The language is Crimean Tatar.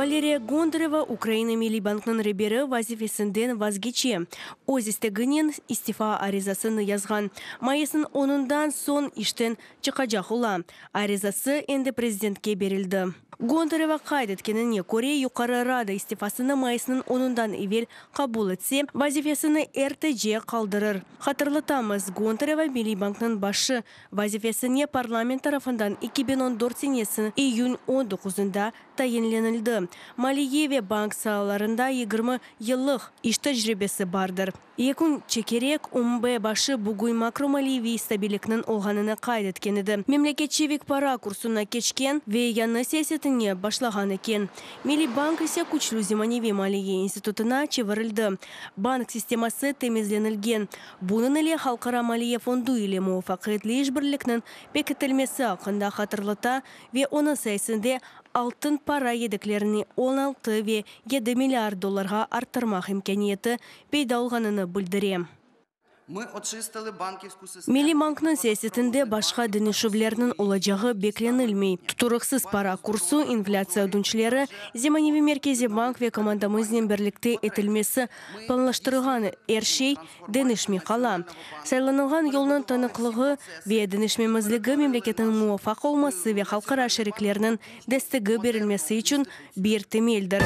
Valeriya Gontareva Ukraina Milliy banknıñ reberi vazifesinden vazgeçe. Öz isteginen istifa arizasını yazğan. Mayısnıñ onundan soñ işten çıqacaq ola. Arizası endi prezidentke berildi. Gontareva qayd etkenine köre, Yuqarı Rada istifasını mayısnıñ onundan evel qabul etse, vazifesini ertece qaldırır. Hatırlatamız, Gontareva Milliy banknıñ başı vazifesine parlament tarafından 2014 senesi iyün 19-ında tayinlenildi. Maliye ve bank saalarında 20 yıllıq iş tecribesi bardır. Yekün çekerek, UMB başı bugün makromaliyeviy stabillikniñ olğanını qayd etken edi. Memleket çevik para kursuna keçken ve yañı siyasetine başlağan eken. Milliy bank ise küçlü zemaneviy maliye institutına çevirildi. Bank sisteması temizlenilgen. Bunıñ ile Halqara maliye fondu ile muvafaqiyetli işbirlikniñ pekitilmesi aqqında hatırlata ve onıñ sayesinde altın para yedeklerini 16,7 milliard dollarğa arttırmaq imkâniyeti peyda olğanını bildire. Milliy banknıñ siyasetinde başqa deñişüvlerniñ olacağı beklenilmey. Tuturıqsız para kursu, inflâtsiya ödünçleri, zemaneviy Merkeziy bank ve komandamıznen birlikte etilmesi planlaştırılğan er şey deñişmey qala. Saylanılğan yolnıñ tanıqlığı ve deñişmemezligi memleketniñ muvafaq olması ve halqara şeriklerniñ destegi berilmesi içün bir temeldir.